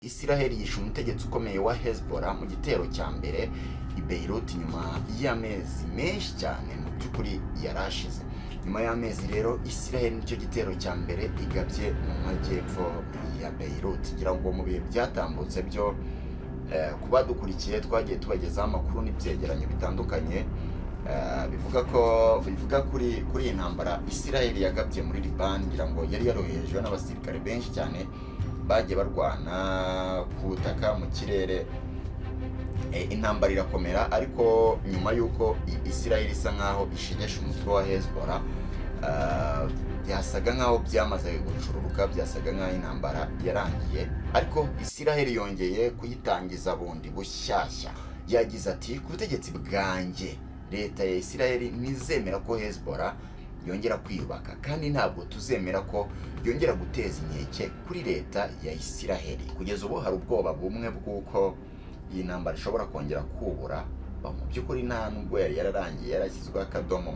Isiraheli yishe umutegetsi ukomeye wa Hezbollah mu gitero cya mbere i Beirut nyuma y'amezi menshi cyane mu by'ukuri yarashize. Nyuma y'amezi rero, Isiraheli nicyo gitero cya mbere igabye mu majyepfo ya Beirut. Ngira ngo mu bihe byatambutse byo kuba dukurikiye twagiye tubagezaho amakuru n'ibyegeranyo bitandukanye bivuga ko bivuga kuri iyi ntambara Isiraheli yagabye muri Liban. Ngira ngo yari yaroherejwe n'abasirikare benshi cyane bagiye barwana ku butaka, mu kirere. Intambara irakomera, ariko nyuma y'uko Isiraheli isa nkaho ishegeshe umutwe wa Hezbollah, byasaga nkaho byamaze gucururuka, byasaga nkaho intambara yarangiye, ariko Isiraheli yongeye kuyitangiza bundi bushyashya. Yagize ati: "Ku butegetsi bwanjye, leta ya Isiraheli ntizemera ko Hezbollah yongera kwiyubaka, kandi ntabwo tuzemera ko yongera guteza inkeke kuri leta ya Isiraheli." Kugeza ubu hari ubwoba bumwe bw'uko iyi ntambara ishobora kongera kubura. Mu by'ukuri nta nubwo yari yararangiye, yarashyizweho akadomo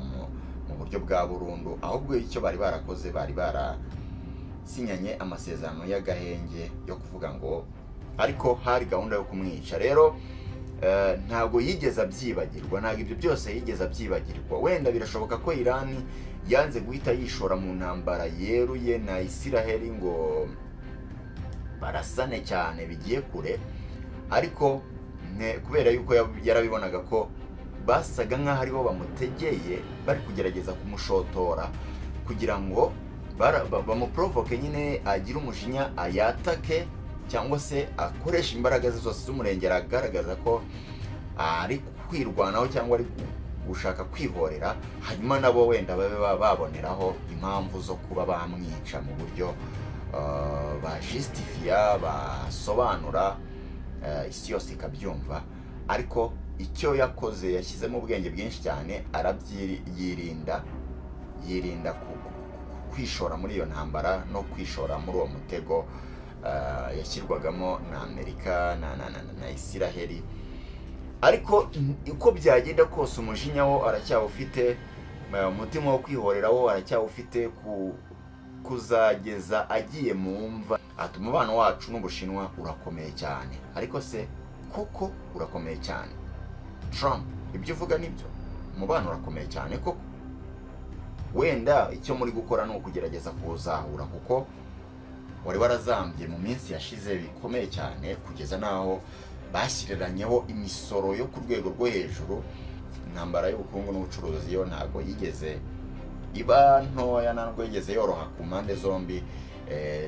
mu buryo bwa burundu, ahubwo icyo bari barakoze, bari barasinyanye amasezerano y'agahenge yo kuvuga ngo, ariko hari gahunda yo kumwica. Rero ntabwo yigeze abyibagirwa, ntabwo ibyo byose yigeze abyibagirwa. Wenda birashoboka ko Irani yanze guhita yishora mu ntambara yeruye na Isiraheli ngo barasane cyane bigiye kure, ariko kubera yuko yarabibonaga ko basaga nk'aho aribo bamutegeye, bari kugerageza kumushotora kugira ngo bamuprovoke nyine, agire umujinya ayatake cyangwa se akoresha imbaraga ze zose z'umurengera agaragaza ko ari kwirwanaho cyangwa ari gushaka kwihorera, hanyuma nabo wenda babe baboneraho impamvu zo kuba bamwica mu buryo bajusitifiya, basobanura, isi yose ikabyumva. Ariko icyo yakoze, yashyizemo ubwenge bwinshi cyane, arabyirinda, yirinda kwishora muri iyo ntambara no kwishora muri uwo mutego yashyirwagamo na Amerika na Isiraheli. Ariko uko byagenda kose, umujinya wo aracyawufite, umutima wo kwihorera wo aracyawufite kuzageza agiye mu mva. Ati: "Umubano wacu n'Ubushinwa urakomeye cyane." Ariko se koko urakomeye cyane? Trump, ibyo uvuga nibyo? Umubano urakomeye cyane koko? Wenda icyo muri gukora ni ukugerageza kuwuzahura, kuko wari warazambye mu minsi yashize bikomeye cyane, kugeza n'aho bashyiriranyeho imisoro yo ku rwego rwo hejuru. Intambara y'ubukungu n'ubucuruzi yo ntabwo yigeze iba ntoya, ntabwo yigeze yoroha ku mpande zombi.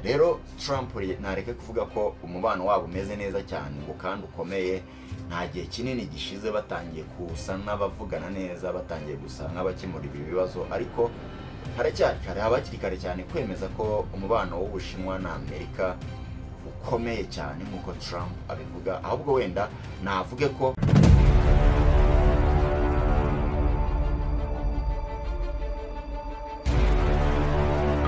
Rero Trump ntareke kuvuga ko umubano wabo umeze neza cyane ngo kandi ukomeye. Nta gihe kinini gishize batangiye kusa n'abavugana neza, batangiye gusa nk'abakemura ibi bibazo, ariko haracyari kare, haba hakiri kare cyane kwemeza ko umubano w'Ubushinwa na Amerika ukomeye cyane nk'uko Trump abivuga. Ahubwo wenda navuge ko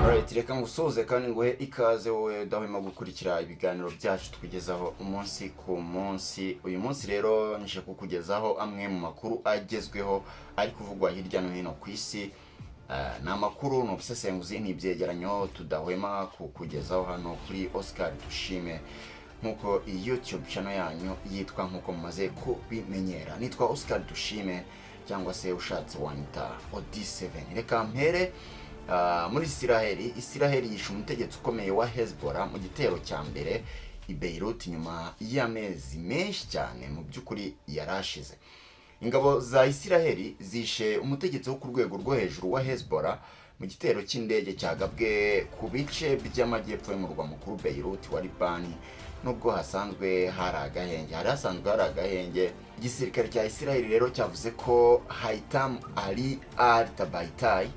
Alright, reka ngusuhuze kandi nguhe ikaze wowe udahwema gukurikira ibiganiro byacu tukugezaho umunsi ku munsi. Uyu munsi rero nje kukugezaho amwe mu makuru agezweho ari kuvugwa hirya no hino ku isi. Ni amakuru, ni ubusesenguzi, ni ibyegeranyo tudahwema kukugezaho hano kuri Oscar Dushime, nk'uko iyi YouTube channel yanyu yitwa, nk'uko mumaze kubimenyera. Nitwa Oscar Dushime, cyangwa se ushatse wanyita Odi7. Reka mpere muri Isiraheli. Isiraheli yishe umutegetsi ukomeye wa Hezbollah mu gitero cya mbere i Beirut nyuma y'amezi menshi cyane mu by'ukuri yarashize. Ingabo za Isiraheli zishe umutegetsi wo ku rwego rwo hejuru wa Hezbollah mu gitero cy'indege cyagabwe ku bice by'amajyepfo y'umurwa mukuru Beirut wa Libani, nubwo hasanzwe hari agahenge, hari hasanzwe hari agahenge. Igisirikare cya Isiraheli rero cyavuze ko Haitam Ali Al Tabaitai,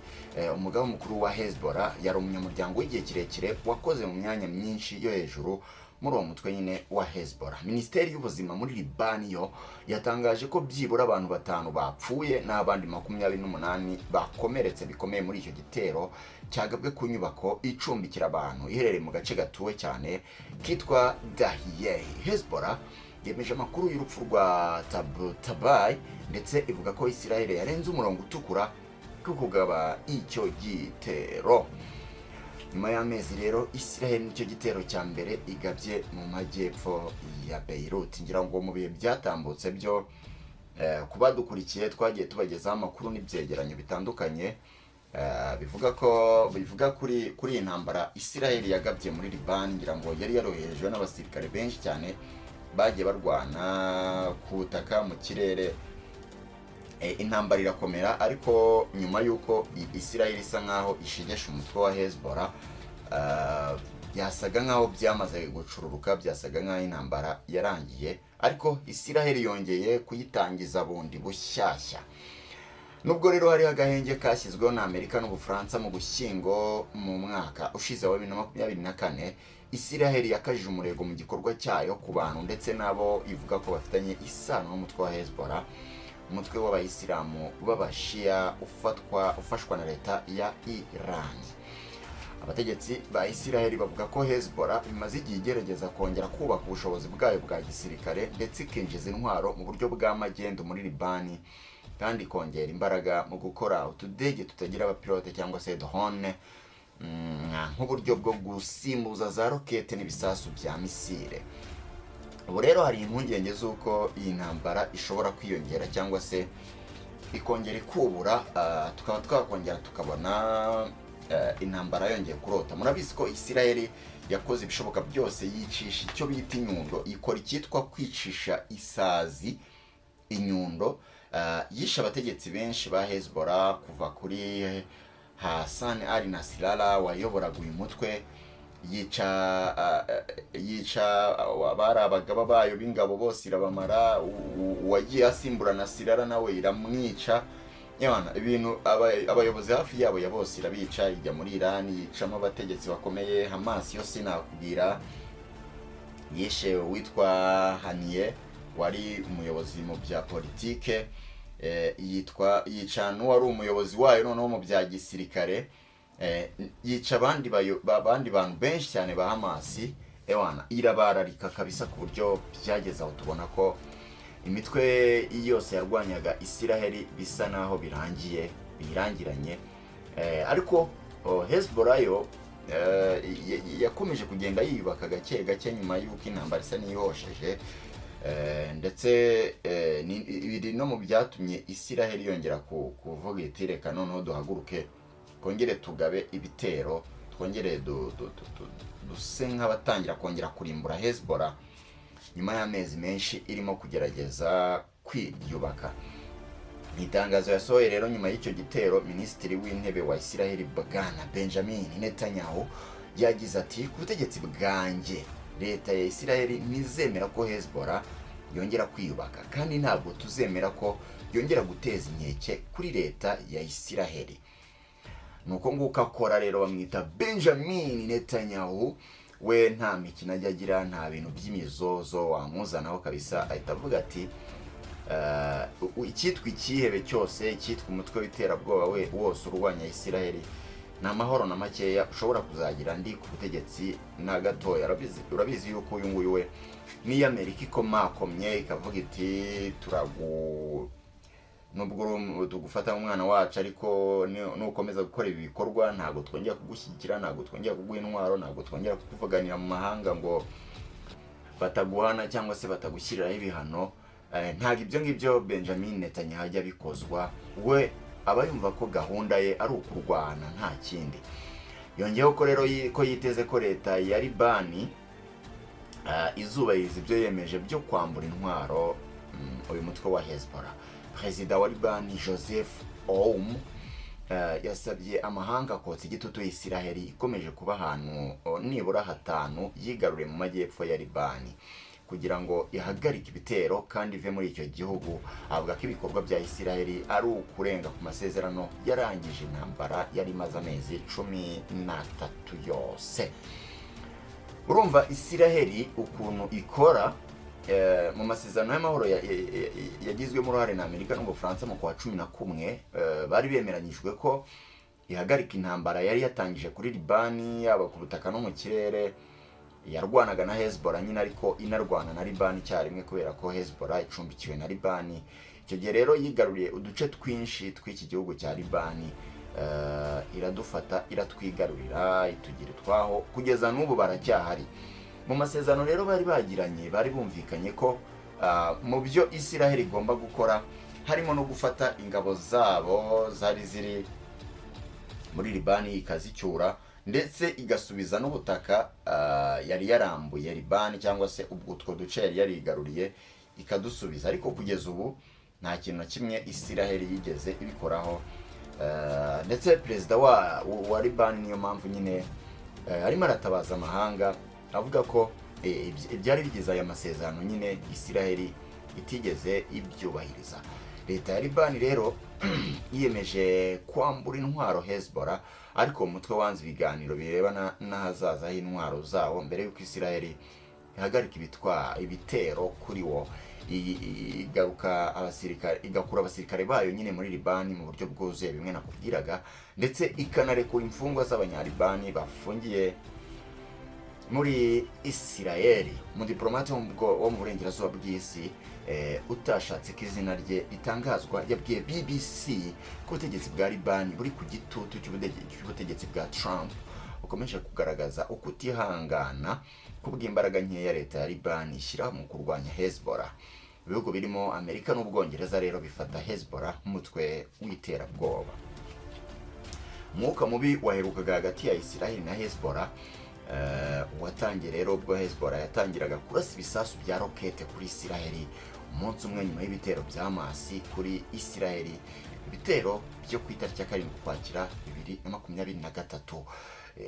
umugaba mukuru wa Hezbollah, yari umunyamuryango w'igihe kirekire wakoze mu myanya myinshi yo hejuru muri uwo mutwe nyine wa Hezbollah. Minisiteri y'ubuzima muri Libani yo yatangaje ko byibura abantu batanu bapfuye n'abandi 28 bakomeretse bikomeye muri icyo gitero cyagabwe ku nyubako icumbikira abantu iherereye mu gace gatuwe cyane kitwa Dahiyehi. Hezbollah yemeje amakuru y'urupfu rwa Tabai, ndetse ivuga ko Israel yarenze umurongo utukura ku kugaba icyo gitero. Nyuma y'amezi rero, Israel nicyo gitero cya mbere igabye mu majyepfo ya Beirut. Ngira ngo mu bihe byatambutse byo kuba dukurikiye twagiye tubagezaho amakuru n'ibyegeranyo bitandukanye bivuga kuri iyi ntambara Israel yagabye muri Liban. Ngira ngo yari yaroherejwe n'abasirikare benshi cyane bagiye barwana ku butaka, mu kirere. Intambara irakomera, ariko nyuma y'uko Israel isa nkaho ishegeshe umutwe wa Hezbollah, byasaga nkaho byamaze gucururuka, byasaga nkaho intambara yarangiye, ariko Israel yongeye kuyitangiza bundi bushyashya. Nubwo rero hariho agahenge kashyizweho na Amerika n'Ubufaransa mu Gushyingo mu mwaka ushize wa 2024, Israel yakajije umurego mu gikorwa cyayo ku bantu ndetse n'abo ivuga ko bafitanye isano n'umutwe wa Hezbollah, umutwe w'Abayisilamu b'Abashiya ufashwa na leta ya Iran. Abategetsi ba Israel bavuga ko Hezbollah imaze igihe igerageza kongera kubaka ubushobozi bwayo bwa gisirikare, ndetse ikinjiza intwaro mu buryo bwa magendu muri Libani, kandi ikongera imbaraga mu gukora utudege tutagira abapilote cyangwa se drone, nk'uburyo bwo gusimbuza za rokete n'ibisasu bya misile. Ubu rero hari impungenge z'uko iyi ntambara ishobora kwiyongera cyangwa se ikongera ikubura, tukaba twakongera tukabona intambara yongeye kurota. Murabizi ko Israel yakoze ibishoboka byose, yicisha icyo bita inyundo, ikora icyitwa kwicisha isazi inyundo. Yishe abategetsi benshi ba Hezbollah, kuva kuri Hassan Ali Nasrallah wayoboraga uyu mutwe, yica abari abagaba bayo b'ingabo bose, irabamara. Uwagiye asimbura Nasrallah nawe iramwica. Yana, ibintu abayobozi hafi yabo ya bose irabica. Ijya muri Iran yicamo abategetsi bakomeye. Hamas yo sinakubwira, yishe uwitwa Haniye wari umuyobozi mu bya politike, yica n'uwari umuyobozi wayo noneho mu bya gisirikare, yica abandi bantu benshi cyane ba Hamasi. Ewana, irabararika kabisa, ku buryo byageze aho tubona ko imitwe yose yarwanyaga Isiraheli bisa naho birangiye, birangiranye. Ariko Hezbollah yo yakomeje kugenda yiyubaka gake gake nyuma y'uko intambara isa n'ihosheje. Ndetse biri no mu byatumye Isiraheli yongera kuvuga iti: "Reka noneho duhaguruke, twongere tugabe ibitero, twongere duse nk'abatangira kongera kurimbura Hezbollah", nyuma y'amezi menshi irimo kugerageza kwiyubaka. Mu itangazo yasohoye rero nyuma y'icyo gitero, Minisitiri w'Intebe wa Isiraheli Bwana Benjamin Netanyahu yagize ati: "Ku butegetsi bwanjye, leta ya Isiraheli ntizemera ko Hezbollah yongera kwiyubaka, kandi ntabwo tuzemera ko yongera guteza inkeke kuri leta ya Isiraheli." Ni uko nguko akora rero, bamwita Benjamin Netanyahu. We nta mikino ajya agira, nta bintu by'imizozo wamuzanaho kabisa. Ahita avuga ati icyitwa icyihebe cyose, icyitwa umutwe w'iterabwoba we wose urwanya Isiraheli, ni amahoro na makeya ushobora kuzagira ndi ku butegetsi na gatoya. Urabizi yuko uyu nguyu we, n'iyo Amerika ikomakomye ikavuga iti: "Turagu nubwo tugufata nk'umwana wacu, ariko nukomeza gukora ibi bikorwa ntabwo twongera kugushyigikira, ntabwo twongera kuguha intwaro, ntabwo twongera kukuvuganira mu mahanga ngo bataguhana cyangwa se batagushyiriraho ibihano," ntabwo ibyo ngibyo Benjamin Netanyahu ajya abikozwa. We aba yumva ko gahunda ye ari ukurwana, nta kindi. Yongeyeho ko rero ko yiteze ko leta ya Libani izubahiriza ibyo yemeje byo kwambura intwaro uyu mutwe wa Hezbollah. Perezida wa Libani Joseph Aoun yasabye amahanga kotsa igitutu Isiraheli ikomeje kuba ahantu nibura hatanu yigaruriye mu majyepfo ya Libani, kugira ngo ihagarike ibitero kandi ive muri icyo gihugu. Avuga ko ibikorwa bya Isiraheli ari ukurenga ku masezerano yarangije intambara yari imaze amezi 13 yose. Urumva Isiraheli ukuntu ikora. Mu masezerano y'amahoro yagizwemo uruhare na Amerika n'Ubufaransa mu kwa 11, bari bemeranyijwe ko ihagarika intambara yari yatangije kuri Libani, yaba ku butaka no mu kirere. Yarwanaga na Hezbollah nyine, ariko inarwana na Libani icyarimwe, kubera ko Hezbollah icumbikiwe na Libani. Icyo gihe rero yigaruriye uduce twinshi tw'iki gihugu cya Libani. iradufata, iratwigarurira, itugira utwaho, kugeza n'ubu baracyahari. Mu masezerano rero bari bagiranye, bari bumvikanye ko mu byo Isiraheli igomba gukora harimo no gufata ingabo zabo zari ziri muri Libani ikazicyura, ndetse igasubiza n'ubutaka yari yarambuye Libani, cyangwa se ubwo utwo duce yari yarigaruriye ikadusubiza. Ariko kugeza ubu nta kintu na kimwe Isiraheli yigeze ibikoraho. Ndetse perezida wa Libani, niyo mpamvu nyine arimo aratabaza amahanga, avuga ko ibyari bigize aya masezerano nyine Isiraheli itigeze ibyubahiriza. Leta ya Libani rero yiyemeje kwambura intwaro Hezbollah, ariko umutwe wanze ibiganiro birebana n'ahazaza h'intwaro zawo mbere y'uko Isiraheli ihagarika ibitero kuri wo, igaruka abasirikare, igakura abasirikare bayo nyine muri Libani mu buryo bwuzuye, bimwe nakubwiraga, ndetse ikanarekura imfungwa z'Abanyalibani bafungiye muri Isirayeli. Umudiplomate wo mu burengerazuba bw'isi utashatse ko izina rye ritangazwa yabwiye BBC ko ubutegetsi bwa Libani buri ku gitutu cy'ubutegetsi bwa Trump, bukomeje kugaragaza ukutihangana kubw'imbaraga nkeya leta ya Libani ishyira mu kurwanya Hezbollah. Ibihugu birimo Amerika n'Ubwongereza rero bifata Hezbollah nk'umutwe w'iterabwoba. Umwuka mubi waherukaga hagati ya Isiraheli na Hezbollah watangiye rero ubwo Hezbollah yatangiraga kurasa ibisasu bya rokete kuri Isiraheli, umunsi umwe nyuma y'ibitero bya Hamas kuri Isiraheli, ibitero byo ku itariki ya 7 Ukwakira 2023.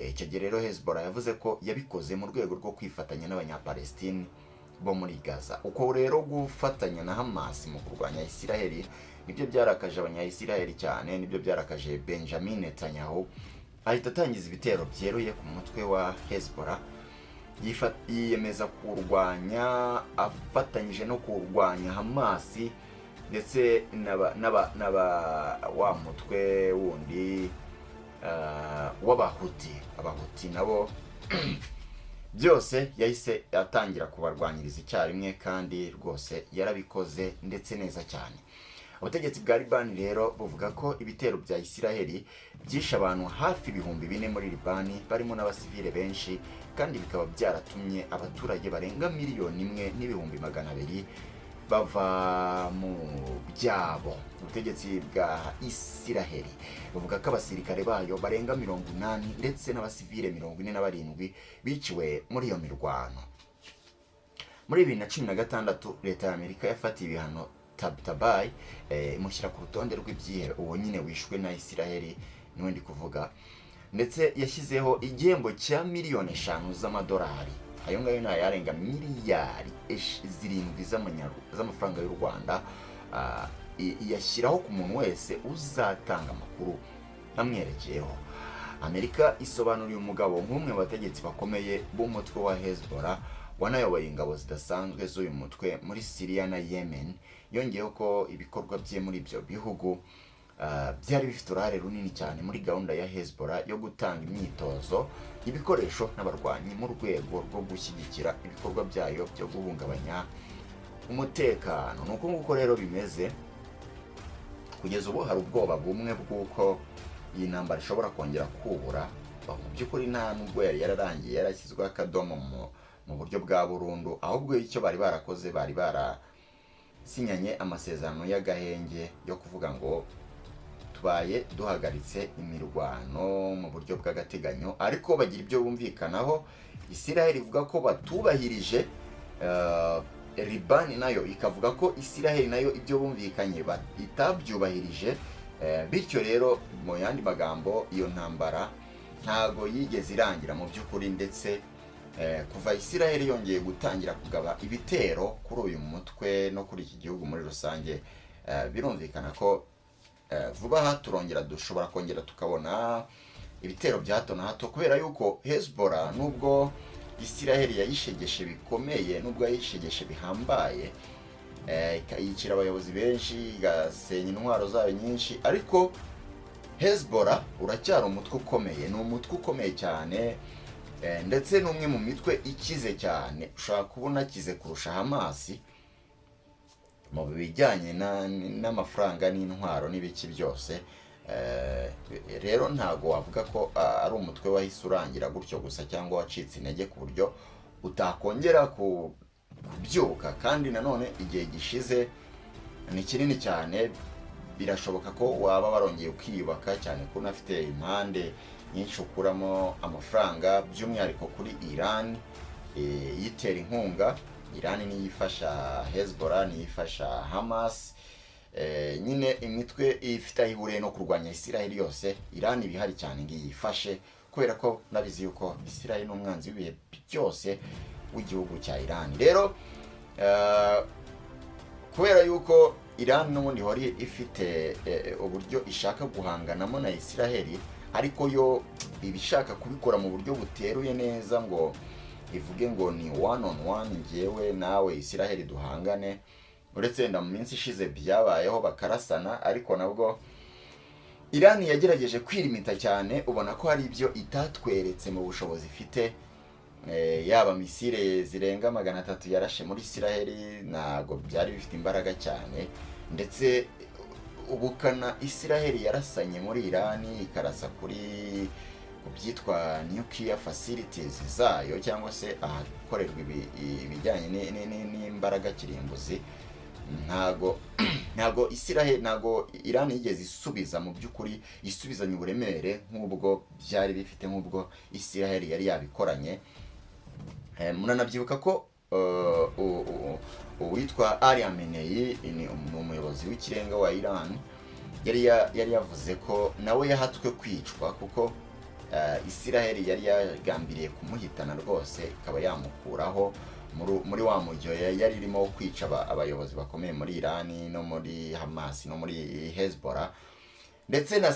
Icyo gihe rero Hezbollah yavuze ko yabikoze mu rwego rwo kwifatanya n'Abanyapalestine bo muri Gaza. Uko rero gufatanya na Hamas mu kurwanya Isiraheli nibyo byarakaje Abanyayisiraheli cyane, nibyo byarakaje Benjamin Netanyahu, ahita atangiza ibitero byeruye ku mutwe wa Hezbollah, yiyemeza kurwanya afatanyije no kurwanya Hamas ndetse n'aba wa mutwe wundi w'Abahuti. Abahuti nabo byose yahise atangira kubarwanyiriza icyarimwe, kandi rwose yarabikoze ndetse neza cyane. Ubutegetsi bwa Libani rero buvuga ko ibitero bya Isiraheli byishe abantu hafi 4000 muri Libani, barimo n'abasivile benshi, kandi bikaba byaratumye abaturage barenga 1,200,000 bava mu byabo. Ubutegetsi bwa Isiraheli buvuga ko abasirikare bayo barenga 80 ndetse n'abasivile 47 biciwe muri iyo mirwano. Muri 2016 leta ya Amerika yafatiye ibihano Tabtabai, imushyira ku rutonde rw'ibyihebe. Uwo nyine wishwe na Isiraheli niwe ndi kuvuga. Ndetse yashyizeho igihembo cya miliyoni 5 z'amadolari, ayo ngayo ni ayarenga miliyari 7 z'amafaranga y'u Rwanda, iyashyiraho ku muntu wese uzatanga amakuru amwerekeyeho. Amerika isobanura uyu mugabo nk'umwe mu bategetsi bakomeye b'umutwe wa Hezbollah, wanayoboye ingabo zidasanzwe z'uyu mutwe muri Syria na Yemen. Yongeyeho ko ibikorwa bye muri ibyo bihugu byari bifite uruhare runini cyane muri gahunda ya Hezbollah yo gutanga imyitozo, ibikoresho n'abarwanyi mu rwego rwo gushyigikira ibikorwa byayo byo guhungabanya umutekano. Ni uko nguko rero bimeze. Kugeza ubu hari ubwoba bumwe bw'uko iyi ntambara ishobora kongera kubura. Mu by'ukuri nta nubwo yari yararangiye, yarashyizweho akadomo mu buryo bwa burundu, ahubwo icyo bari barakoze, bari barasinyanye amasezerano y'agahenge yo kuvuga ngo tubaye duhagaritse imirwano mu buryo bw'agateganyo, ariko bagira ibyo bumvikanaho. Isiraheli ivuga ko batubahirije, Libani nayo ikavuga ko Isiraheli nayo ibyo bumvikanye itabyubahirije. Bityo rero, mu yandi magambo, iyo ntambara ntago yigeze irangira mu by'ukuri. Ndetse kuva Isiraheli yongeye gutangira kugaba ibitero kuri uyu mutwe no kuri iki gihugu muri rusange, birumvikana ko vuba aha turongera, dushobora kongera tukabona ibitero bya hato na hato, kubera yuko Hezbollah, nubwo Isiraheli yayishegeshe bikomeye, nubwo yayishegeshe bihambaye, ikayicira abayobozi benshi, igasenya intwaro zayo nyinshi, ariko Hezbollah uracyari umutwe ukomeye, ni umutwe ukomeye cyane, ndetse ni umwe mu mitwe ikize cyane, ushobora kubona akize kurusha Hamas mu bijyanye n'amafaranga n'intwaro n'ibiki byose. Rero ntago wavuga ko ari umutwe wahise urangira gutyo gusa cyangwa wacitse intege ku buryo utakongera kubyuka. Kandi nanone igihe gishize ni kinini cyane, birashoboka ko waba warongeye ukiyubaka, cyane ko unafite impande nyinshi ukuramo amafaranga, by'umwihariko kuri Iran yitera inkunga. Iran niyo ifasha Hezbollah, niyo ifasha Hamas, nyine imitwe ifite aho ihuriye no kurwanya Israel yose Iran iba ihari cyane ngo iyifashe, kubera ko nabizi yuko Israel ni umwanzi w'ibihe byose w'igihugu cya Iran. Rero kubera yuko Iran n'ubundi ihora ifite uburyo ishaka guhanganamo na Israel, ariko yo iba ishaka kubikora mu buryo buteruye neza, ngo ivuge ngo ni one on one, njyewe nawe Israel duhangane. Uretse wenda mu minsi ishize byabayeho bakarasana, ariko nabwo Iran yagerageje kwirimita cyane, ubona ko hari ibyo itatweretse mu bushobozi ifite. Yaba misile zirenga 300 yarashe muri Israel, ntabwo byari bifite imbaraga cyane. Ndetse ubukana Israel yarasanye muri Iran, ikarasa ku byitwa nuclear facilities zayo cyangwa se ahakorerwa ibijyanye n'imbaraga kirimbuzi, ntago Israel, ntago Iran yigeze isubiza mu by'ukuri, isubizanya uburemere nk'ubwo byari bifite, nk'ubwo Israel yari yabikoranye. Muranabyibuka ko uwitwa Ali Khamenei ni umuyobozi w'ikirenga wa Iran, yari yavuze ko nawe yahatswe kwicwa, kuko Israel yari yagambiriye kumuhitana rwose, ikaba yamukuraho muri wa mujyo yari irimo kwica abayobozi bakomeye muri Iran no muri Hamas no muri Hezbollah. Ndetse na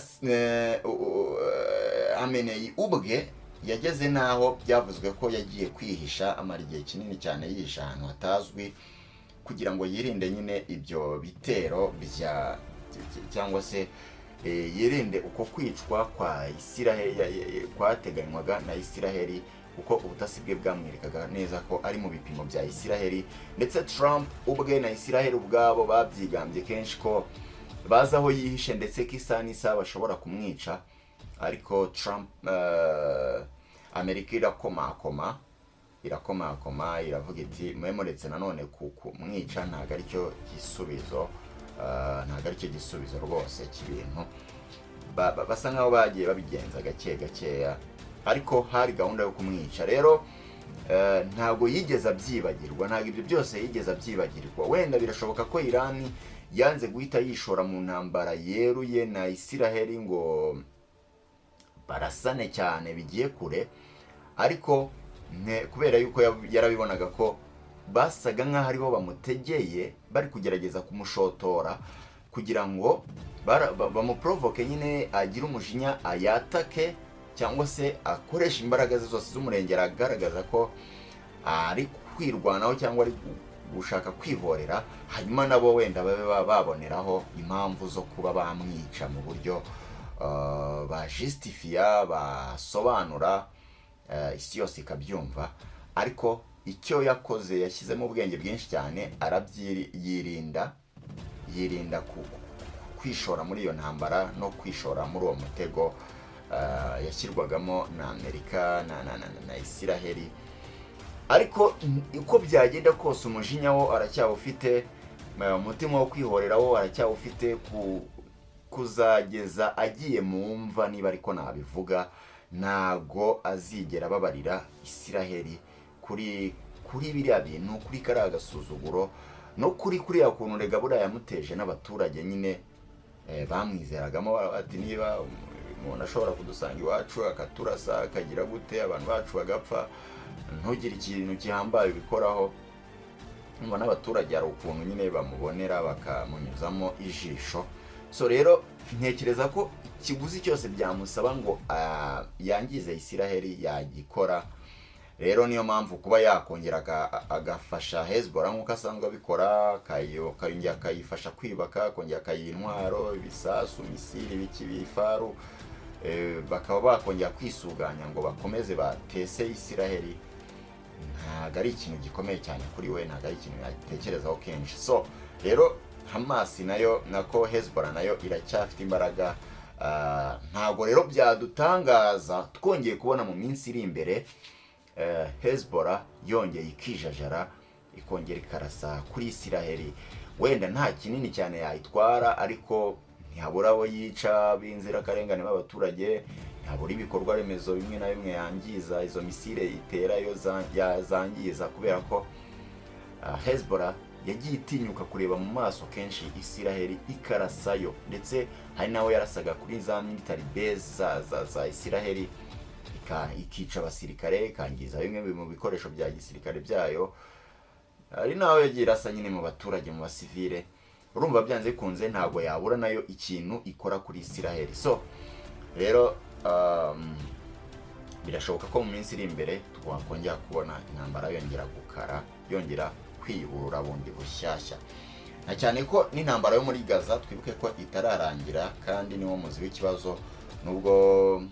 Khamenei ubwe yageze n'aho byavuzwe ko yagiye kwihisha, amara igihe kinini cyane yihisha ahantu hatazwi, kugira ngo yirinde nyine ibyo bitero bya cyangwa se yirinde uko kwicwa kwa Isiraheli kwateganywaga na Isiraheli, kuko ubutasi bwe bwamwerekaga neza ko ari mu bipimo bya Isiraheli. Ndetse Trump ubwe na Isiraheli ubwabo babyigambye kenshi ko bazi aho yihishe, ndetse ko isaha n'isaha bashobora kumwica. Ariko Trump, Amerika irakomakoma, irakomakoma, iravuga iti: "Mwe muretse nanone kumwica ntabwo aricyo gisubizo, ntabwo aricyo gisubizo rwose cy'ibintu." Basa nkaho bagiye babigenza gake gakeya, ariko hari gahunda yo kumwica. Rero ntabwo yigeze abyibagirwa, ntabwo ibyo byose yigeze abyibagirwa. Wenda birashoboka ko Irani yanze guhita yishora mu ntambara yeruye na Isiraheli ngo barasane cyane bigiye kure, ariko kubera yuko yarabibonaga ko basaga nk'aho aribo bamutegeye, bari kugerageza kumushotora kugira ngo bamuprovoke nyine agire umujinya ayatake, cyangwa se akoresha imbaraga ze zose z'umurengera agaragaza ko ari kwirwanaho cyangwa ari gushaka kwihorera, hanyuma nabo wenda babe baboneraho impamvu zo kuba bamwica mu buryo bajusitifiya, basobanura, isi yose ikabyumva. Ariko icyo yakoze, yashyizemo ubwenge bwinshi cyane, arabyirinda, yirinda kwishora muri iyo ntambara no kwishora muri uwo mutego yashyirwagamo na Amerika na Isiraheli. Ariko uko byagenda kose, umujinya wo aracyawufite, umutima wo kwihorera wo aracyawufite, kuzageza agiye mu mva, niba ariko nabivuga. Ntago azigera ababarira Isiraheli kuri biriya bintu, kuri kariya gasuzuguro no kuri kuriya kuntu rega buriya yamuteje n'abaturage nyine bamwizeragamo ati: "Niba umuntu ashobora kudusanga iwacu akaturasa, akagira gute, abantu bacu bagapfa, ntugire ikintu gihambaye ubikoraho." Umva, n'abaturage hari ukuntu nyine bamubonera bakamunyuzamo ijisho. So rero ntekereza ko ikiguzi cyose byamusaba ngo yangize Isiraheli yagikora. Rero niyo mpamvu kuba yakongera agafasha Hezbollah nk'uko asanzwe abikora, akayongera akayifasha kwiyubaka, akongera akayiha intwaro, ibisasu, misile, ibiki, ibifaru, bakaba bakongera kwisuganya ngo bakomeze batese Isiraheli, ntabwo ari ikintu gikomeye cyane kuri we, ntabwo ari ikintu yatekerezaho kenshi. So rero Hamas nayo, nako Hezbollah nayo iracyafite imbaraga. Ntabwo rero byadutangaza twongeye kubona mu minsi iri imbere Hezbollah yongeye ikijajara, ikongera ikarasa kuri Isiraheli. Wenda nta kinini cyane yayitwara, ariko ntihabura abo yica b'inzirakarengane b'abaturage, ntihabura ibikorwa remezo bimwe na bimwe yangiza, izo misile iterayo zangiza, kubera ko Hezbollah yagiye itinyuka kureba mu maso kenshi Isiraheli ikarasayo. Ndetse hari n'aho yarasaga kuri za military base za Isiraheli, ikica abasirikare, ikangiza bimwe mu bikoresho bya gisirikare byayo. Hari n'aho yagiye irasa nyine mu baturage, mu basivile. Urumva byanze bikunze ntabwo yabura nayo ikintu ikora kuri Isiraheli. So rero birashoboka ko mu minsi iri imbere twakongera kubona intambara yongera gukara, yongera kwiyuburura bundi bushyashya, na cyane ko n'intambara yo muri Gaza twibuke ko itararangira, kandi niwo muzi w'ikibazo. Nubwo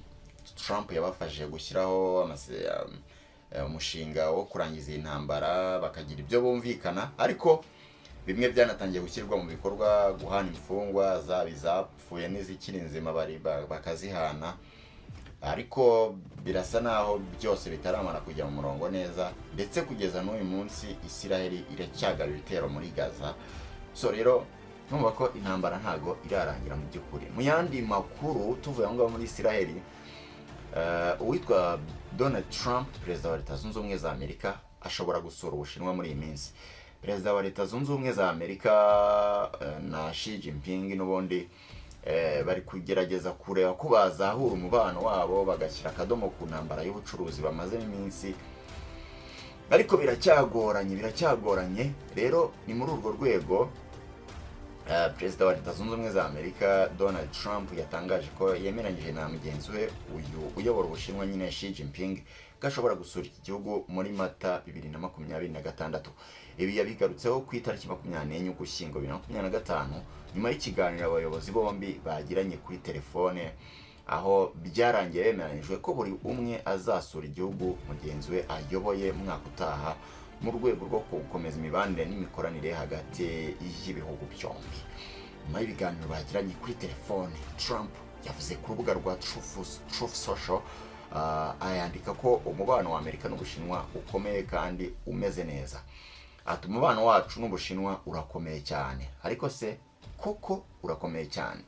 Trump yabafashije gushyiraho umushinga wo kurangiza iyi ntambara, bakagira ibyo bumvikana, ariko bimwe byanatangiye gushyirwa mu bikorwa, guhana imfungwa zaba izapfuye n'izikiri nzima, bari bakazihana, ariko birasa naho byose bitaramara kujya mu murongo neza. Ndetse kugeza n'uyu munsi Isiraheli iracyagaba ibitero muri Gaza. So rero numva ko intambara ntago irarangira mu by'ukuri. Mu yandi makuru, tuvuye aho ngaho muri Isiraheli, uwitwa Donald Trump, perezida wa Leta Zunze Ubumwe za Amerika, ashobora gusura Ubushinwa muri iyi minsi. Perezida wa Leta Zunze Ubumwe za Amerika na Xi Jinping n'ubundi bari kugerageza kureba ko bazahura umubano wabo, bagashyira akadomo ku ntambara y'ubucuruzi bamazemo iminsi, ariko biracyagoranye, biracyagoranye. Rero ni muri urwo rwego perezida wa Leta Zunze Ubumwe za Amerika Donald Trump yatangaje ko yemeranyije na mugenzi we uyu uyobora Ubushinwa nyine, Xi Jinping, ko ashobora gusura iki gihugu muri Mata 2026. Ibi yabigarutseho ku itariki 24 Ugushyingo 2025, nyuma y'ikiganiro abayobozi bombi bagiranye kuri telefone, aho byarangiye bemeranyijwe ko buri umwe azasura igihugu mugenzi we ayoboye mu mwaka utaha, mu rwego rwo gukomeza imibanire n'imikoranire hagati y'ibihugu byombi. Nyuma y'ibiganiro bagiranye kuri telefone, Trump yavuze ku rubuga rwa Truth Social, ayandika ko umubano wa Amerika n'Ubushinwa ukomeye kandi umeze neza. Ati: "Umubano wacu n'Ubushinwa urakomeye cyane." Ariko se koko urakomeye cyane?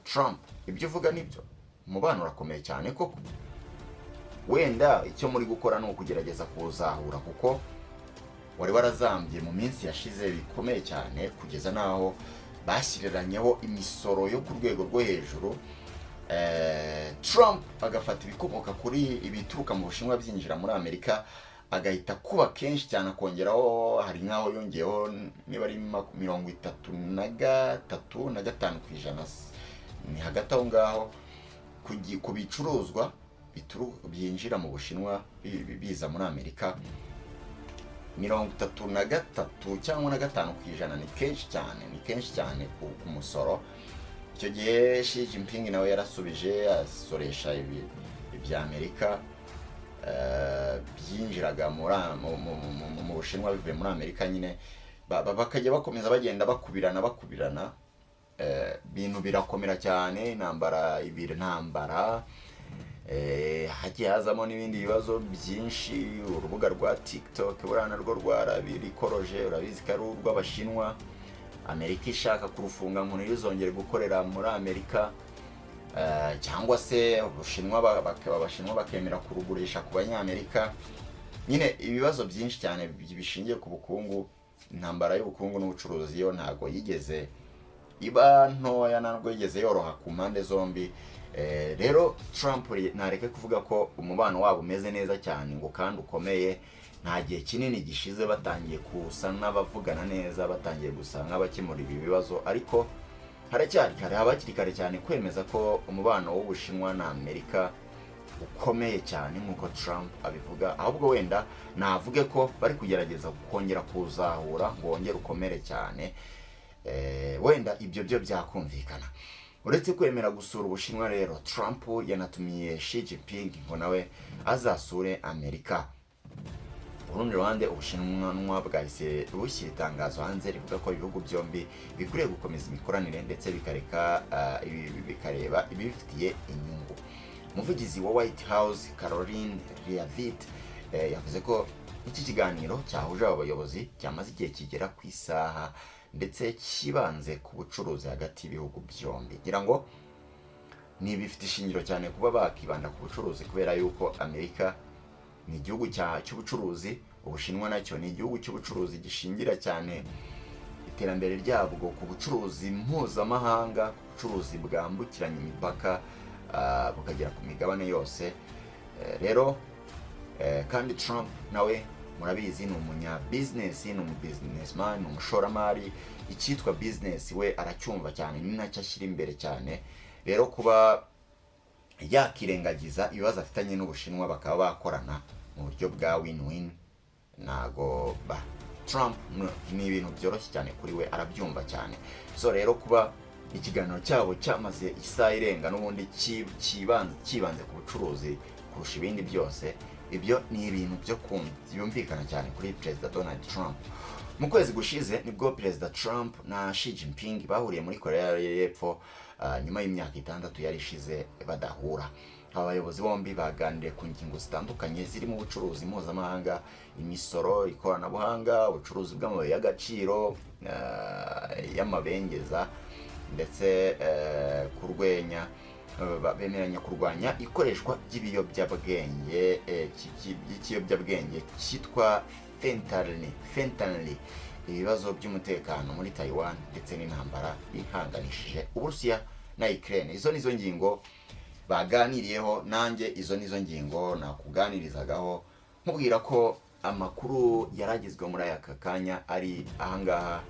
Trump, ibyo uvuga nibyo? Umubano urakomeye cyane koko? Wenda icyo muri gukora ni ukugerageza kuwuzahura, kuko wari warazambye mu minsi yashize bikomeye cyane, kugeza n'aho bashyiriranyeho imisoro yo ku rwego rwo hejuru. Trump agafata ibikomoka kuri ibituruka mu Bushinwa byinjira muri Amerika, agahita kuba kenshi cyane, akongeraho, hari nk'aho yongeyeho niba ari 33 na 5%, ni hagati aho ngaho, ku bicuruzwa byinjira mu Bushinwa biza muri Amerika, 33 cyangwa na 5%. Ni kenshi cyane, ni kenshi cyane ku musoro. Icyo gihe Xi Jinping nawe yarasubije, asoresha ibi ibya Amerika byinjiraga muri mu Bushinwa bivuye muri Amerika nyine. Bakajya bakomeza bagenda bakubirana, bakubirana, ibintu birakomera cyane, intambara ibiri, ntambara. Hagiye hazamo n'ibindi bibazo byinshi. Urubuga rwa TikTok buriya narwo rwarabirikoroje, urabizi ko ari urw'Abashinwa, Amerika ishaka kurufunga ngo ntiruzongere gukorera muri Amerika, cyangwa se Ubushinwa Abashinwa bakemera kurugurisha ku Banyamerika nyine. Ibibazo byinshi cyane bishingiye ku bukungu. Intambara y'ubukungu n'ubucuruzi yo ntabwo yigeze iba ntoya, ntabwo yigeze yoroha ku mpande zombi. Rero Trump ntareke kuvuga ko umubano wabo umeze neza cyane ngo kandi ukomeye. Nta gihe kinini gishize batangiye kusa n'abavugana neza, batangiye gusa nk'abakemura ibi bibazo, ariko haracyari kare, haba hakiri kare cyane kwemeza ko umubano w'Ubushinwa na Amerika ukomeye cyane nk'uko Trump abivuga. Ahubwo wenda navuge ko bari kugerageza kongera kuwuzahura ngo wongere ukomere cyane. Wenda ibyo byo byakumvikana. Uretse kwemera gusura Ubushinwa rero, Trump yanatumiye Xi Jinping ngo nawe azasure Amerika. Ku rundi ruhande, Ubushinwa bwahise bushyira itangazo hanze rivuga ko ibihugu byombi bikwiriye gukomeza imikoranire ndetse bikareka bikareba ibibifitiye inyungu. Umuvugizi wa White House, Karoline Leavitt, yavuze ko iki kiganiro cyahuje aba bayobozi cyamaze igihe kigera ku isaha ndetse cyibanze ku bucuruzi hagati y'ibihugu byombi. Ngira ngo ni bifite ishingiro cyane kuba bakibanda ku bucuruzi, kubera yuko Amerika ni igihugu cy'ubucuruzi, Ubushinwa nacyo ni igihugu cy'ubucuruzi gishingira cyane iterambere ryabwo ku bucuruzi mpuzamahanga, ku bucuruzi bwambukiranya imipaka, bukagera ku migabane yose. Rero kandi Trump nawe murabizi ni umunya business, ni umu businessman, ni umushoramari. Icyitwa business we aracyumva cyane, ni nacyo ashyira imbere cyane. Rero kuba yakirengagiza ibibazo afitanye n'Ubushinwa bakaba bakorana mu buryo bwa win-win, ntago ba Trump ni ibintu byoroshye cyane kuri we, arabyumva cyane. So rero kuba ikiganiro cyabo cyamaze isaha irenga n'ubundi cyibanze ku bucuruzi kurusha ibindi byose, ibyo ni ibintu byo byumvikana cyane kuri Perezida Donald Trump. Mu kwezi gushize nibwo Perezida Trump na Xi Jinping bahuriye muri Korea y'Epfo, nyuma y'imyaka 6 yari ishize badahura. Aba bayobozi bombi baganiriye ku ngingo zitandukanye zirimo ubucuruzi mpuzamahanga, imisoro, ikoranabuhanga, ubucuruzi bw'amabuye y'agaciro y'amabengeza ndetse kurwenya bemeranya kurwanya ikoreshwa ry'ibiyobyabwenge, ry'ikiyobyabwenge cyitwa fentanyl, ibibazo by'umutekano muri Taiwan ndetse n'intambara ihanganishije Uburusiya na Ukraine. Izo nizo ngingo baganiriyeho. Nanjye izo nizo ngingo nakuganirizagaho, nkubwira ko amakuru yaragezweho muri aka kanya ari ahangaha.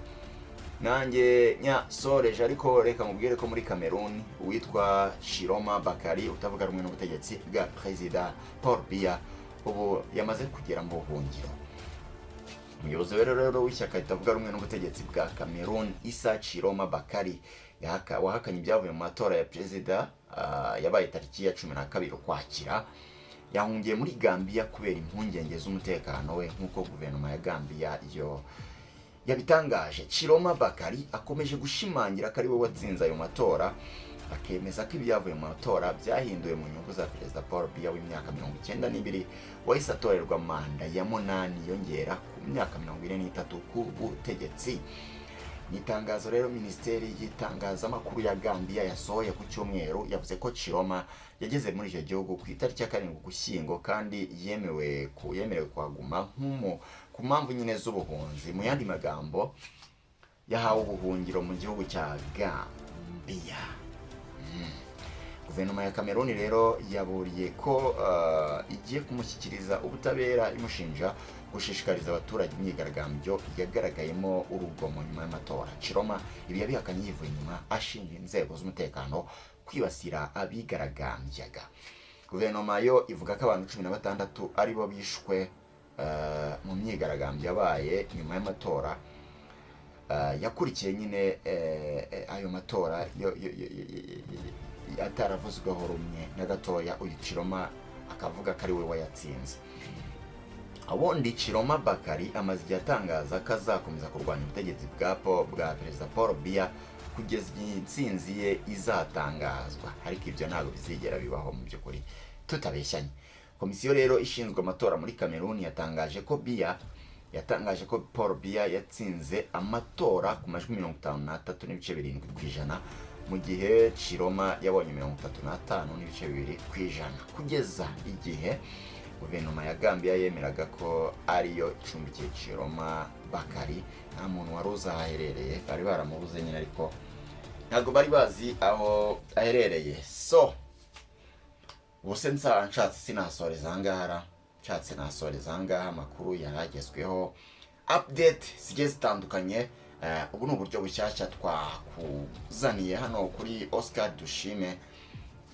Nanjye nyasoreje, ariko reka mubwire ko muri Cameroon uwitwa Tchiroma Bakary utavuga rumwe n'ubutegetsi bwa Perezida Paul Biya ubu yamaze kugera mu buhungiro. Umuyobozi rero w'ishyaka ritavuga rumwe n'ubutegetsi bwa Cameroon, Issa Tchiroma Bakary, wahakanye ibyavuye mu matora ya perezida yabaye tariki ya 12 Ukwakira, yahungiye muri Gambia kubera impungenge z'umutekano we, nk'uko guverinoma ya Gambia yo yabitangaje. Tchiroma Bakary akomeje gushimangira ko ari we watsinze ayo matora, akemeza ko ibyavuye mu matora byahinduwe mu nyungu za Perezida Paul Biya w'imyaka 92, wahise atorerwa manda ya munani yongera ku myaka 43 ku butegetsi. Ni itangazo rero minisiteri y'itangazamakuru ya Gambia yasohoye ku cyumweru, yavuze ko Tchiroma yageze muri icyo gihugu ku itariki ya 7 Ugushyingo kandi yemerewe kuhaguma ku mpamvu nyine z'ubuhunzi. Mu yandi magambo, yahawe ubuhungiro mu gihugu cya Gambia. Guverinoma ya Cameroon rero yaburiye ko igiye kumushyikiriza ubutabera, imushinja gushishikariza abaturage imyigaragambyo yagaragayemo urugomo nyuma y'amatora. Tchiroma ibi yabihakanye yivuye inyuma, ashinja inzego z'umutekano kwibasira abigaragambyaga. Guverinoma yo ivuga ko abantu 16 aribo bishwe mu myigaragambyo yabaye nyuma y'amatora, yakurikiye nyine ayo matora ataravuzweho rumwe na gatoya, uyu Tchiroma akavuga ko ari we wayatsinze. Ubundi Tchiroma Bakary amaze igihe atangaza ko azakomeza kurwanya ubutegetsi bwa Perezida Paul Biya kugeza igihe intsinzi ye izatangazwa, ariko ibyo ntabwo bizigera bibaho mu by'ukuri tutabeshyanye. Komisiyo rero ishinzwe amatora muri Cameroon yatangaje ko Paul Biya yatsinze amatora ku majwi 53.7%, mu gihe Tchiroma yabonye 35.2%. Kugeza igihe guverinoma ya Gambia yemeraga ko ariyo icumbikiye Tchiroma Bakary, nta muntu wari uzi aho aherereye. Bari baramubuze nyine, ariko ntabwo bari bazi aho aherereye. So ubuse nshatse sinasoreza ahangaha ra, nshatse nasoreza ahangaha amakuru yari agezweho, update zigiye zitandukanye. Ubu ni uburyo bushyashya twakuzaniye hano kuri Oscar Dushime,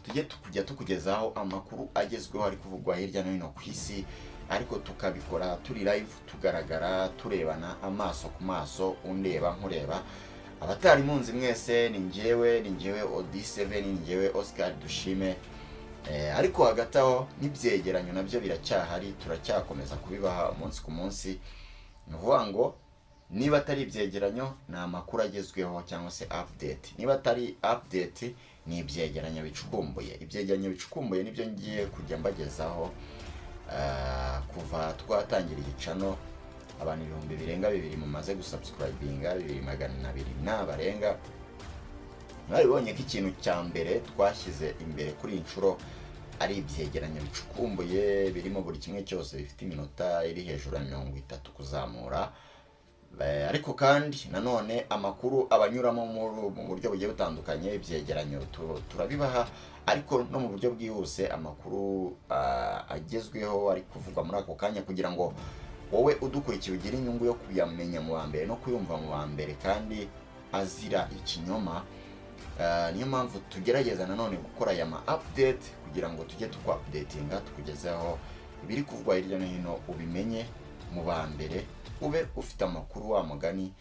tujye kujya tukugezaho amakuru agezweho ari kuvugwa hirya no hino ku isi, ariko tukabikora turi live, tugaragara, turebana amaso ku maso, undeba nkureba. Abatari munzi mwese, ni njyewe Odi 7, ni njyewe Oscar Dushime. Ariko hagati aho n'ibyegeranyo nabyo biracyahari, turacyakomeza kubibaha umunsi ku munsi. Ni ukuvuga ngo niba atari ibyegeranyo, ni amakuru agezweho cyangwa se update. Niba atari update, ni ibyegeranyo bicukumbuye. Ibyegeranyo bicukumbuye nibyo ngiye kujya mbagezaho. Kuva twatangira iyi channel, abantu 2000 birenga mumaze gusubscribinga, 2200 n'abarenga, mwabibonye ko ikintu cya mbere twashyize imbere kuri iyi nshuro ari ibyegeranyo bicukumbuye, birimo buri kimwe cyose, bifite iminota iri hejuru ya 30 kuzamura. Ariko kandi nanone amakuru abanyuramo mu buryo bugiye butandukanye. Ibyegeranyo turabibaha, ariko no mu buryo bwihuse, amakuru agezweho ari kuvugwa muri ako kanya, kugira ngo wowe udukurikiye ugire inyungu yo kuyamenya mu wa mbere no kuyumva mu wa mbere kandi azira ikinyoma. Niyo mpamvu tugerageza nanone gukora aya ma update kugira ngo tujye tukwa-updatinga, tukugezeho ibiri kuvugwa hirya no hino, ubimenye mu ba mbere, ube ufite amakuru. Wa mugani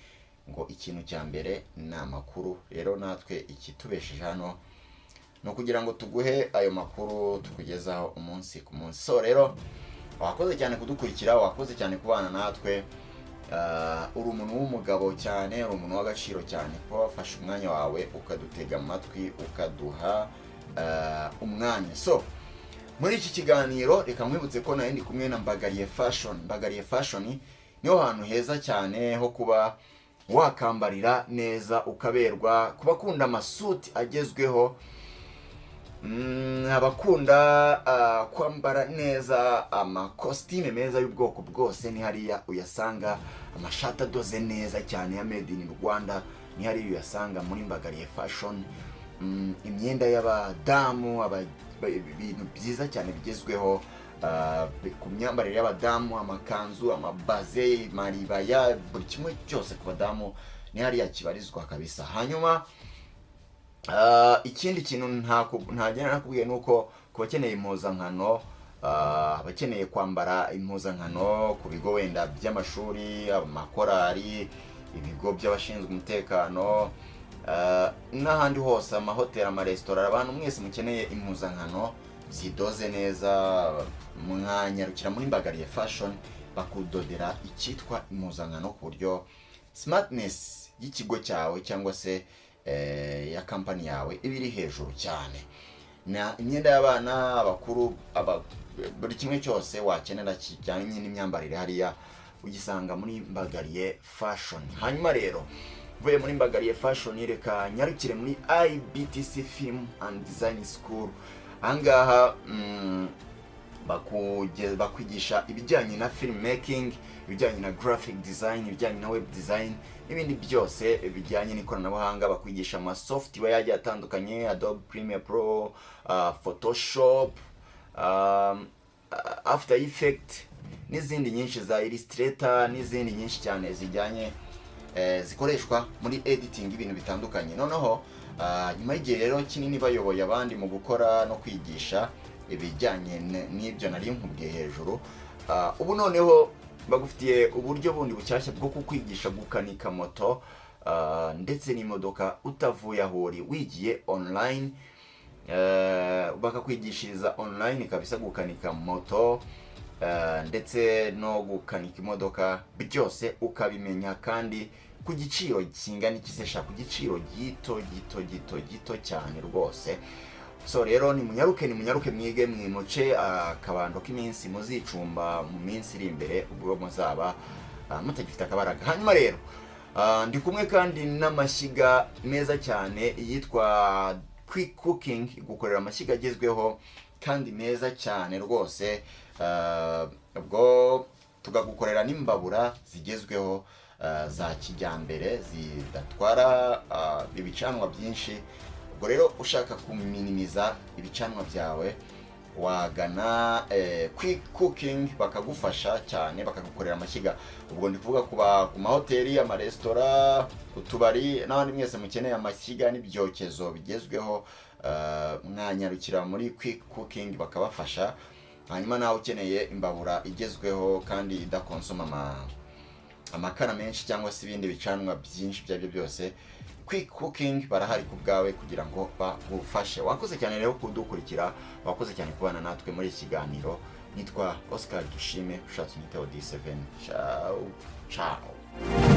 ngo ikintu cya mbere ni amakuru. Rero natwe ikitubesheje hano ni ukugira ngo tuguhe ayo makuru tukugezaho umunsi ku munsi. So rero wakoze cyane kudukurikira, wakoze cyane kubana natwe. Uri umuntu w'umugabo cyane, uri umuntu w'agaciro cyane kuba wafashe umwanya wawe ukadutega amatwi, ukaduha umwanya. So muri iki kiganiro, reka nkwibutse ko nari ndi kumwe na Mbagariye Fashion. Mbagariye Fashion niho hantu heza cyane ho kuba wakambarira neza ukaberwa, ku bakunda amasuti agezweho, abakunda kwambara neza, amakositime meza y'ubwoko bwose, ni hariya uyasanga. Amashati adoze neza cyane ya made in Rwanda, ni hariya uyasanga muri Mbagariye Fashion. Imyenda y'abadamu, ibintu byiza cyane bigezweho ku myambarire y'abadamu, amakanzu, amabaze, maribaya, buri kimwe cyose ku badamu ni hariya kibarizwa kabisa. Hanyuma ikindi kintu ntagenda nakubwiye ni uko ku bakeneye impuzankano, abakeneye kwambara impuzankano ku bigo wenda by'amashuri, amakorari, ibigo by'abashinzwe umutekano, n'ahandi hose, amahoteli, amaresitora, abantu mwese mukeneye impuzankano zidoze neza, mwanyarukira muri Mbagariye Fashion, bakudodera icyitwa impuzankano ku buryo smartness y'ikigo cyawe cyangwa se ya kampani yawe iba iri hejuru cyane. Na imyenda y'abana, abakuru, buri kimwe cyose wakenera kijyanye n'imyambarire, hariya ugisanga muri Mbagariye Fashion. Hanyuma rero mvuye muri Mbagariye Fashion, reka nyarukire muri IBTC Film and Design School. Ahangaha bakwigisha ibijyanye na film making, ibijyanye na graphic design, ibijyanye na web design n'ibindi byose bijyanye n'ikoranabuhanga. Bakwigisha ama software agiye atandukanye: Adobe Premiere Pro, Photoshop, After Effect n'izindi nyinshi za Illustrator n'izindi nyinshi cyane zijyanye zikoreshwa muri editing ibintu bitandukanye. Noneho nyuma y'igihe rero kinini bayoboye abandi mu gukora no kwigisha ibijyanye n'ibyo nari nkubwiye hejuru, ubu noneho bagufitiye uburyo bundi bushyashya bwo kukwigisha gukanika moto ndetse n'imodoka utavuye aho uri, wigiye online. Bakakwigishiriza online kabisa gukanika moto ndetse no gukanika imodoka, byose ukabimenya kandi ku giciro kingana iki se sha? Ku giciro gito gito gito gito cyane rwose. So rero nimunyaruke, nimunyaruke mwige, mwimuce akabando k'iminsi muzicumba mu minsi iri imbere ubwo muzaba mutagifite akabaraga. Hanyuma rero ndi kumwe kandi n'amashyiga meza cyane yitwa Quick Cooking, gukorera amashyiga agezweho kandi meza cyane rwose. Ubwo tukagukorera n'imbabura zigezweho za kijyambere zidatwara ibicanwa byinshi. Ubwo rero ushaka kuminimiza ibicanwa byawe, wagana Quick Cooking bakagufasha cyane, bakagukorera amashyiga. Ubwo ndi kuvuga ku mahoteli, amaresitora, utubari n'abandi mwese mukeneye amashyiga n'ibyokezo bigezweho, mwanyarukira muri Quick Cooking bakabafasha. Hanyuma nawe ukeneye imbabura igezweho kandi idakonsoma amakara menshi cyangwa se ibindi bicanwa byinshi, ibyo aribyo byose. Quick Cooking barahari ku bwawe kugira ngo bagufashe. Wakoze cyane rero kudukurikira, wakoze cyane kubana natwe muri iki kiganiro. Nitwa Oscar Dushime, ushatse unyiteho D7. Ciao ciao.